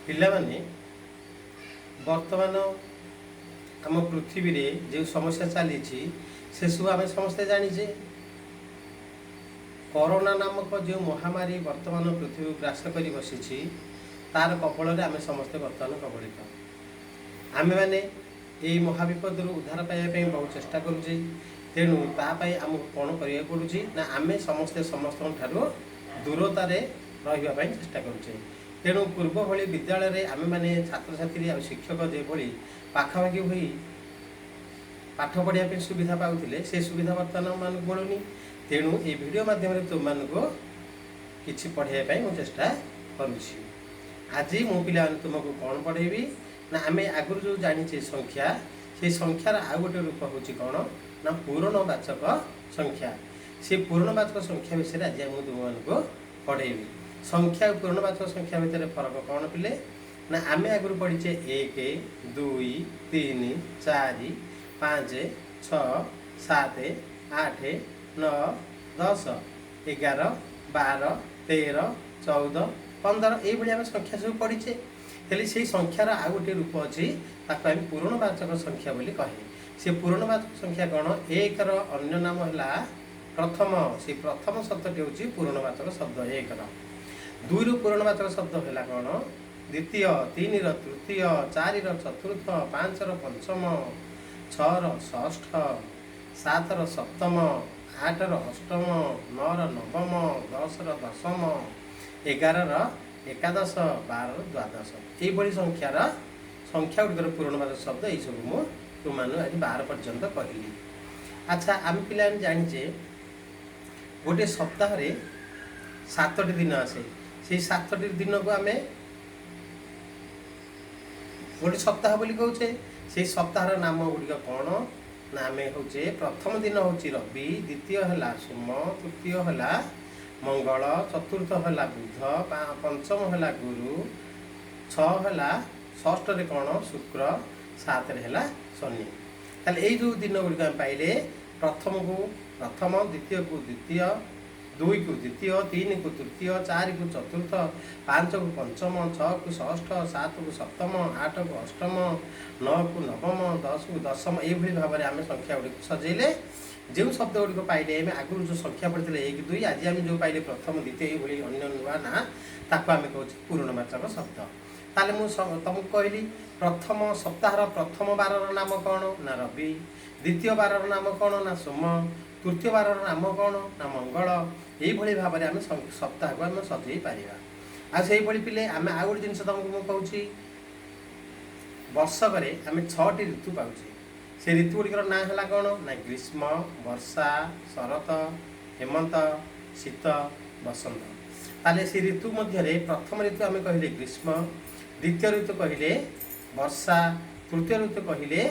ପିଲାମାନେ, ବର୍ତ୍ତମାନ ଆମ ପୃଥିବୀରେ ଯେଉଁ ସମସ୍ୟା ଚାଲିଛି, ସେସବୁ ଆମେ ସମସ୍ତେ ଜାଣିଛେ। କରୋନା ନାମକ ଯେଉଁ ମହାମାରୀ ବର୍ତ୍ତମାନ ପୃଥିବୀକୁ ଗ୍ରାସ କରି ବସିଛି, ତାର କବଳରେ ଆମେ ସମସ୍ତେ ବର୍ତ୍ତମାନ କବଳିତ। ଆମେମାନେ ଏଇ ମହାବିପଦରୁ ଉଦ୍ଧାର ପାଇବା ପାଇଁ ବହୁ ଚେଷ୍ଟା କରୁଛେ। ତେଣୁ ତା ପାଇଁ ଆମକୁ କ'ଣ କରିବାକୁ ପଡ଼ୁଛି ନା, ଆମେ ସମସ୍ତେ ସମସ୍ତଙ୍କ ଠାରୁ ଦୂରତାରେ ରହିବା ପାଇଁ ଚେଷ୍ଟା କରୁଛେ। ତେଣୁ ପୂର୍ବ ଭଳି ବିଦ୍ୟାଳୟରେ ଆମେମାନେ ଛାତ୍ରଛାତ୍ରୀ ଆଉ ଶିକ୍ଷକ ଯେଭଳି ପାଖାପାଖି ହୋଇ ପାଠ ପଢ଼ିବା ପାଇଁ ସୁବିଧା ପାଉଥିଲେ, ସେ ସୁବିଧା ବର୍ତ୍ତମାନ ଆମମାନଙ୍କୁ ମିଳୁନି। ତେଣୁ ଏହି ଭିଡ଼ିଓ ମାଧ୍ୟମରେ ତୁମମାନଙ୍କୁ କିଛି ପଢ଼ାଇବା ପାଇଁ ମୁଁ ଚେଷ୍ଟା କରୁଛି। ଆଜି ମୁଁ ପିଲାମାନେ ତୁମକୁ କ'ଣ ପଢ଼େଇବି ନା, ଆମେ ଆଗରୁ ଯେଉଁ ଜାଣିଛେ ସଂଖ୍ୟା, ସେଇ ସଂଖ୍ୟାର ଆଉ ଗୋଟେ ରୂପ ହେଉଛି କ'ଣ ନା ପୂରଣବାଚକ ସଂଖ୍ୟା। ସେ ପୂରଣବାଚକ ସଂଖ୍ୟା ବିଷୟରେ ଆଜି ମୁଁ ତୁମମାନଙ୍କୁ ପଢ଼େଇବି। ସଂଖ୍ୟା ଆଉ ପୂରଣବାଚକ ସଂଖ୍ୟା ଭିତରେ ଫରକ କ'ଣ ପିଲେ? ନା, ଆମେ ଆଗରୁ ପଢ଼ିଛେ 1, 2, 3, 4, 5, 6, 7, 8, 9, 10, 11, 12, 13, 14, 15, ଏଇଭଳି ଆମେ ସଂଖ୍ୟା ସବୁ ପଢ଼ିଛେ। ହେଲେ ସେଇ ସଂଖ୍ୟାର ଆଉ ଗୋଟିଏ ରୂପ ଅଛି, ତାକୁ ଆମେ ପୂରଣବାଚକ ସଂଖ୍ୟା ବୋଲି କହେ। ସେ ପୂରଣବାଚକ ସଂଖ୍ୟା କ'ଣ? ଏକର ଅନ୍ୟ ନାମ ହେଲା ପ୍ରଥମ। ସେଇ ପ୍ରଥମ ଶବ୍ଦଟି ହେଉଛି ପୂରଣବାଚକ ଶବ୍ଦ ଏକର। ଦୁଇରୁ ପୂରଣବାଚକ ଶବ୍ଦ ହେଲା କ'ଣ? ଦ୍ୱିତୀୟ। ତିନିର ତୃତୀୟ, ଚାରିର ଚତୁର୍ଥ, ପାଞ୍ଚର ପଞ୍ଚମ, ଛଅର ଷଷ୍ଠ, ସାତର ସପ୍ତମ, ଆଠର ଅଷ୍ଟମ, ନଅର ନବମ, 10ର ଦଶମ, 11ର ଏକାଦଶ, 12ର ଦ୍ୱାଦଶ। ଏଇଭଳି ସଂଖ୍ୟାର ସଂଖ୍ୟା ଗୁଡ଼ିକର ପୂରଣବାଚକ ଶବ୍ଦ ଏଇସବୁ ମୁଁ ତୁମମାନଙ୍କୁ ଆଜି 12 ପର୍ଯ୍ୟନ୍ତ କହିଲି। ଆଚ୍ଛା, ଆମେ ପିଲାମାନେ ଜାଣିଛେ, ଗୋଟିଏ ସପ୍ତାହରେ 7ଟି ଦିନ ଆସେ। ସେଇ 7ଟି ଦିନକୁ ଆମେ ଗୋଟେ ସପ୍ତାହ ବୋଲି କହୁଛେ। ସେଇ ସପ୍ତାହର ନାମ ଗୁଡ଼ିକ କ'ଣ ନା, ଆମେ ହେଉଛେ ପ୍ରଥମ ଦିନ ହେଉଛି ରବି, ଦ୍ୱିତୀୟ ହେଲା ସୋମ, ତୃତୀୟ ହେଲା ମଙ୍ଗଳ, ଚତୁର୍ଥ ହେଲା ବୁଧ, ପଞ୍ଚମ ହେଲା ଗୁରୁ, ଛଅ ହେଲା ଷଷ୍ଠରେ କ'ଣ ଶୁକ୍ର, ସାତରେ ହେଲା ଶନି। ତାହେଲେ ଏଇ ଯେଉଁ ଦିନ ଗୁଡ଼ିକ ଆମେ ପାଇଲେ, ପ୍ରଥମକୁ ପ୍ରଥମ, ଦ୍ୱିତୀୟକୁ ଦ୍ୱିତୀୟ, ଦୁଇକୁ ଦ୍ୱିତୀୟ, ତିନିକୁ ତୃତୀୟ, ଚାରିକୁ ଚତୁର୍ଥ, ପାଞ୍ଚକୁ ପଞ୍ଚମ, ଛଅକୁ ଷଷ୍ଠ, ସାତକୁ ସପ୍ତମ, ଆଠକୁ ଅଷ୍ଟମ, ନଅକୁ ନବମ, 10କୁ ଦଶମ, ଏଇଭଳି ଭାବରେ ଆମେ ସଂଖ୍ୟା ଗୁଡ଼ିକୁ ସଜେଇଲେ। ଯେଉଁ ଶବ୍ଦ ଗୁଡ଼ିକ ପାଇଲେ, ଆମେ ଆଗରୁ ଯେଉଁ ସଂଖ୍ୟା ପଢ଼ିଥିଲେ 1, 2, ଆଜି ଆମେ ଯେଉଁ ପାଇଲେ ପ୍ରଥମ, ଦ୍ୱିତୀୟ, ଏଇଭଳି ଅନ୍ୟ ନୂଆ ନାଁ, ତାକୁ ଆମେ କହୁଛେ ପୂରଣବାଚକ ଶବ୍ଦ। ତାହେଲେ ମୁଁ ତମକୁ କହିଲି, ପ୍ରଥମ ସପ୍ତାହର ପ୍ରଥମ ବାରର ନାମ କ'ଣ ନା ରବି, ଦ୍ୱିତୀୟ ବାରର ନାମ କ'ଣ ନା ସୋମ, ତୃତୀୟ ବାରର ନାମ କ'ଣ ନା ମଙ୍ଗଳ। ଏଇଭଳି ଭାବରେ ଆମେ ସପ୍ତାହକୁ ଆମେ ସଜେଇ ପାରିବା। ଆଉ ସେଇଭଳି ପିଲେ, ଆମେ ଆଉ ଗୋଟେ ଜିନିଷ ତମକୁ ମୁଁ କହୁଛି। ବର୍ଷକରେ ଆମେ 6ଟି ଋତୁ ପାଉଛେ। ସେ ଋତୁ ଗୁଡ଼ିକର ନାଁ ହେଲା କ'ଣ ନା ଗ୍ରୀଷ୍ମ, ବର୍ଷା, ଶରତ, ହେମନ୍ତ, ଶୀତ, ବସନ୍ତ। ତାହେଲେ ସେ ଋତୁ ମଧ୍ୟରେ ପ୍ରଥମ ଋତୁ ଆମେ କହିଲେ ଗ୍ରୀଷ୍ମ, ଦ୍ୱିତୀୟ ଋତୁ କହିଲେ ବର୍ଷା, ତୃତୀୟ ଋତୁ କହିଲେ